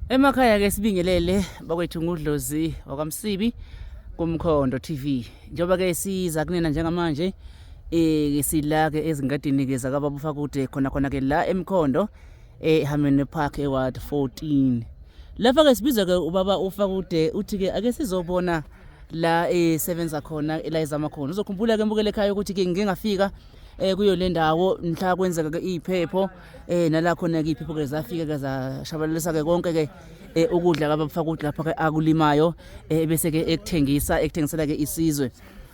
Emakhaya ke sibingelele bakwethu ngudlozi wakwaMsibi kuMkhondo TV. Njengoba ke siza kunina njengamanje eh sila ke ezingadini ke zakababa uFakude khona khona ke la eMkhondo eHarmony Park eWard 14. Lapha ke sibizwa ke ubaba uFakude uthi ke ake sizobona la esebenza khona la ezama khona. Uzokhumbula ke mbukele ekhaya ukuthi ke ngike ngafika eh kuyo le ndawo mhla kwenzeka ke iphepho eh nala khona ke iphepho ke zafika ke zashabalalisa ke konke ke eh, ukudla kabafaka ukuthi lapha ke akulimayo eh, bese ke ekuthengisa ekuthengisela ke isizwe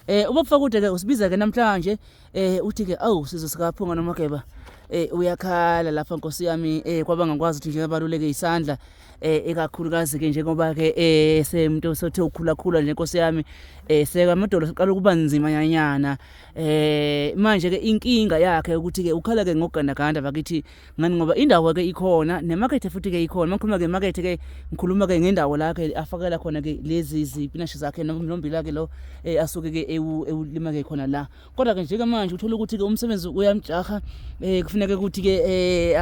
eh ubaba Fakude ke usibiza ke namhlanje eh uthi ke awu sizwe sikaphunga nomageba eh uyakhala lapha nkosi yami eh kwaba ngakwazi ukuthi nje abaluleke isandla eh ekakhulukazi ke njengoba ke eh semuntu sothe ukhula khula nje nkosi yami eh seka amadolo siqala ukuba nzima nyanyana eh manje ke inkinga yakhe ukuthi ke ukhala ke ngogandaganda bakithi ngani ngoba indawo ke ikhona nemarket futhi ke ikhona mangikhuluma ke market ke ngikhuluma ke ngendawo la ke afakela khona ke lezi zipinashi zakhe nombila ke lo eh, asuke ke ewulima ke khona la kodwa ke nje ke manje uthola ukuthi ke umsebenzi uyamjaha eh kufuneka ukuthi ke eh,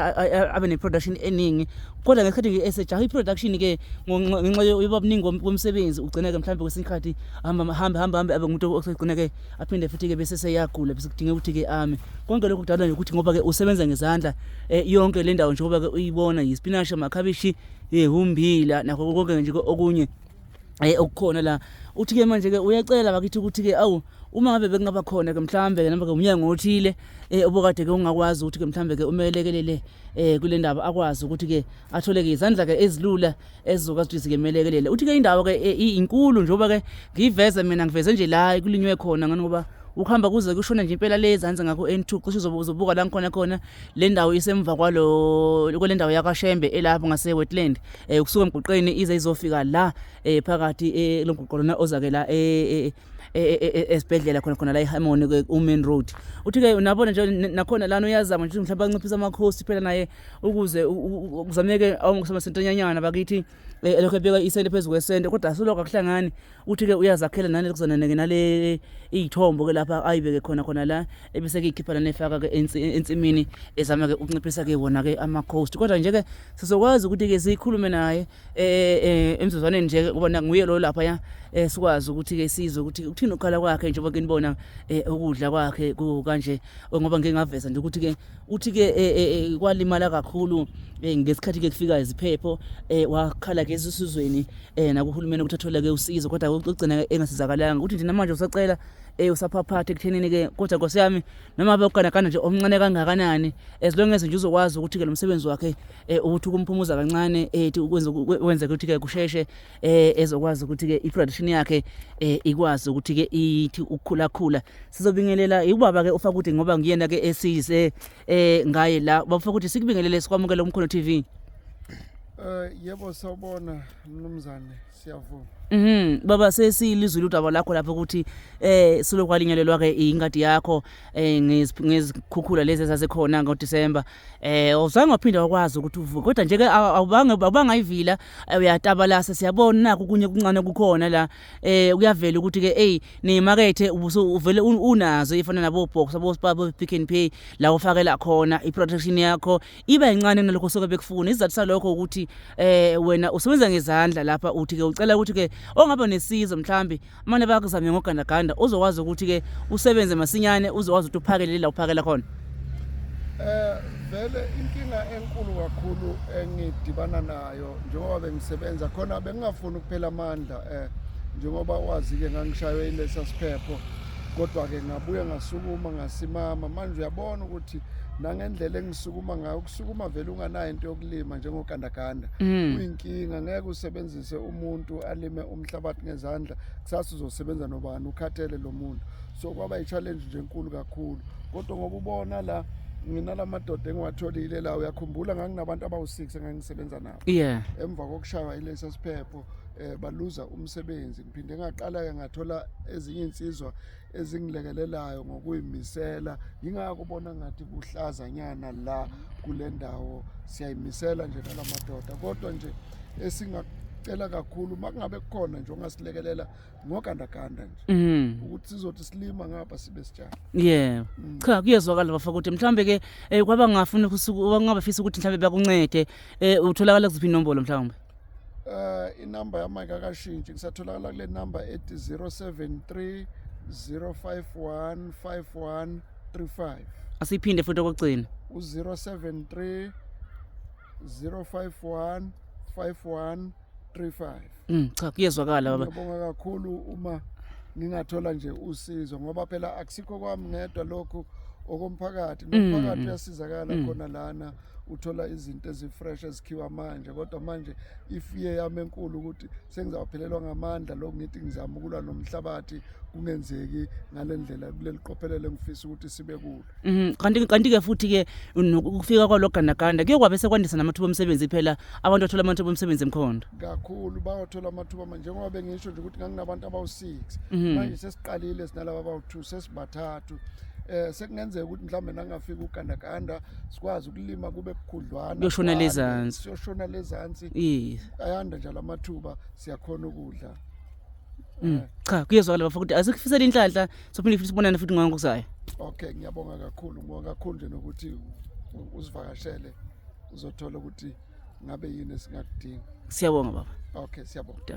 abe ne production eningi kodwa ngesikhathi ke esejaha i production ke ngenxa yobuningi bomsebenzi ugcina ke mhlawumbe kwesinye isikhathi hamba hamba hamba abe ngumuntu osegcina ke aphinde futhi ke bese seyagula bese kudingeka ukuthi ke ame konke lokhu kudalwa nje ukuthi ngoba ke usebenza ngezandla eh, yonke le ndawo njengoba ke uyibona yispinashi amakhabishi ihumbila nakho konke nje okunye eh okukhona la uthi ke manje ke uyacela bakithi ukuthi ke awu uma ngabe bekungaba khona ke mhlambe ke noma ke umnyango othile eh obokade ke ungakwazi ukuthi ke mhlambe ke umelekelele eh kule ndaba akwazi ukuthi ke athole ke izandla ke ezilula ezizokwazi ukuthi zikemelekelele uthi ke indawo ke e, inkulu njengoba ke ngiyiveze mina ngiveze nje la kulinywe khona ngani ngoba ukuhamba kuze kushone nje impela le ezansi ngakho N2 cishe uzobe uzobuka la ngikhona khona le ndawo isemva kwalo kwale ndawo yakwaShembe elapho ngase Wetland eh kusuka emgwaqeni ize izofika la eh phakathi eh lo mgwaqo lona ozake la eh, eh, eh, esibhedlela khona khona la eHarmony ke uMain Road uthi ke unabona nje nakhona lana uyazama nje mhlawumbe anciphisa amakhosi phela naye ukuze kuzameke awungusamasentanyanyana bakithi eh, elokhu ebeka isente phezu kwesente kodwa asulokhu akuhlangani uthi-ke uyazakhela nale kuzonaneke nale iy'thombo-ke lapha ayibeke khona khona la ebese-ke ikhipha lana efaka-ke ensimini ezama-ke ukunciphisa-ke wona-ke ama-cost kodwa nje-ke sizokwazi ukuthi-ke sikhulume naye um emzuzwaneni nje ngoba nguye lo lapha ya um sikwazi ukuthi-ke sizwe ukuthi ukuthini ukukhala kwakhe njengoba ke nibona um ukudla kwakhe kanje ngoba ngike ngaveza nje ukuthi-ke uthi-ke eh, eh, kwalimala kakhulu ngesikhathi ke kufika iziphepho wakhala ke esisizweni nakuhulumeni ukuthi athole ke usizo kodwa ugcina engasizakalanga ukuthi nje namanje usacela usaphaphatha ekuthenini ke kodwa nkosi yami noma beganagana nje omncane kangakanani as long as nje uzokwazi ukuthi ke lo msebenzi wakhe ukuthi ukumphumuza kancane ethi ukwenza kwenzeke ukuthi ke kusheshe ezokwazi ukuthi ke i-production yakhe ikwazi ukuthi ke ithi ukukhula khula Sizobingelela ubaba ke uFakude ngoba nguyena ke esize eh ngaye la. Baba Fakude sikubingelele sikwamukele uMkhono TV. Eh yebo sawubona mnumzane siyavuma. Baba sesilizwile udaba lakho lapho ukuthi eh silokhu kwalinyalelwa ke ingadi yakho eh ngezikhukhula lezi ezazikhona ngoDecember. Eh awuzange waphinda wakwazi ukuthi uvuke kodwa nje ke awubange awubangayivila eh, uyatabalasa siyabona nakho kunye kuncane kukhona la eh kuyavela ukuthi ke hey nemakethe uvele unazo ifana nabo box abo spa bo Pick n Pay la ufakela khona i protection yakho iba incane nalokho soke bekufuna isizathu salokho ukuthi eh wena usebenza ngezandla lapha uthi ke ucela ukuthi ke ongaba nesizo mhlambi manje bakuzame ngogandaganda uzokwazi ukuthi ke usebenze masinyane uzokwazi ukuthi uphakele la uphakela khona Eh vele inkinga enkulu kakhulu engidibana nayo njengoba bengisebenza khona bengingafuni ukuphela amandla eh njengoba wazi-ke ngangishaywe ilesa siphepho kodwa-ke ngabuye ngasukuma ngasimama manje uyabona ukuthi nangendlela engisukuma ngayo ukusukuma vele unganayo into yokulima njengogandaganda kuyinkinga ngeke usebenzise umuntu alime umhlabathi ngezandla kusasa uzosebenza nobani ukhathele lo muntu so kwaba i-challenge nje enkulu kakhulu kodwa ngoba ubona la nginala madoda engiwatholile la uyakhumbula nganginabantu abawu-six engangisebenza nabo yeah emva kokushaywa ilesa siphepho eh baluza umsebenzi ngiphinde ngaqala ke ngathola ezinye insizwa ezingilekelelayo ngokuyimisela yingakho ubona ngathi kuhlazanyana la kule ndawo siyayimisela nje nalamadoda kodwa nje esingacela kakhulu makungabe kukhona nje ongasilekelela ngogandaganda nje ukuthi sizothi silima ngapha sibe sitshala yeah cha kuyezwakala bafa ukuthi mhlambe ke eh, kwabangafuni kwabangafisa ukuthi mhlambe bakuncede eh, utholakala kuziphi inombolo mhlawumbe? Inamba yami ayikakashintshi, ngisatholakala kule namba ethi 073 051 5135. Asiphinde futhi okugcina. U-073 051 5135. Cha, kuyezwakala baba. Ngiyabonga kakhulu uma ngingathola nje usizo, ngoba phela akusikho kwami ngedwa lokhu, okomphakathi, nomphakathi uyasizakala khona lana, uthola izinto ezi-fresh ezikhiwa manje. Kodwa manje i-fear yami enkulu ukuthi sengizawuphelelwa ngamandla, lokhu ngithi ngizama ukulwa nomhlabathi kungenzeki ngale ndlela kuleli qophelelo engifisa ukuthi sibe kulo. Kanti ke futhi ke ukufika kwalo gandaganda kuye kwabe sekwandisa namathuba omsebenzi, phela abantu bathola amathuba omsebenzi eMkhondo. Kakhulu, bawathola amathuba manje, njengoba bengisho nje ukuthi nganginabantu abawu-6, manje sesiqalile sinalaba abawu-2, sesibathathu. Sekungenzeka ukuthi mhlawumbe nangafika ugandaganda sikwazi ukulima kube kukhudlwana. Kuyoshona kwande, lezansi. Siyoshona lezansi. Ayanda njalo amathuba, siyakhona ukudla. Cha, kuyezwakala baba ukuthi asikufisele inhlanhla, sophinde futhi sibonane futhi ngokuzayo. Okay, ngiyabonga kakhulu, ngibonga kakhulu nje nokuthi usivakashele uzothola ukuthi ngabe yini esingakudinga. Siyabonga baba. Okay, siyabonga. Dankie.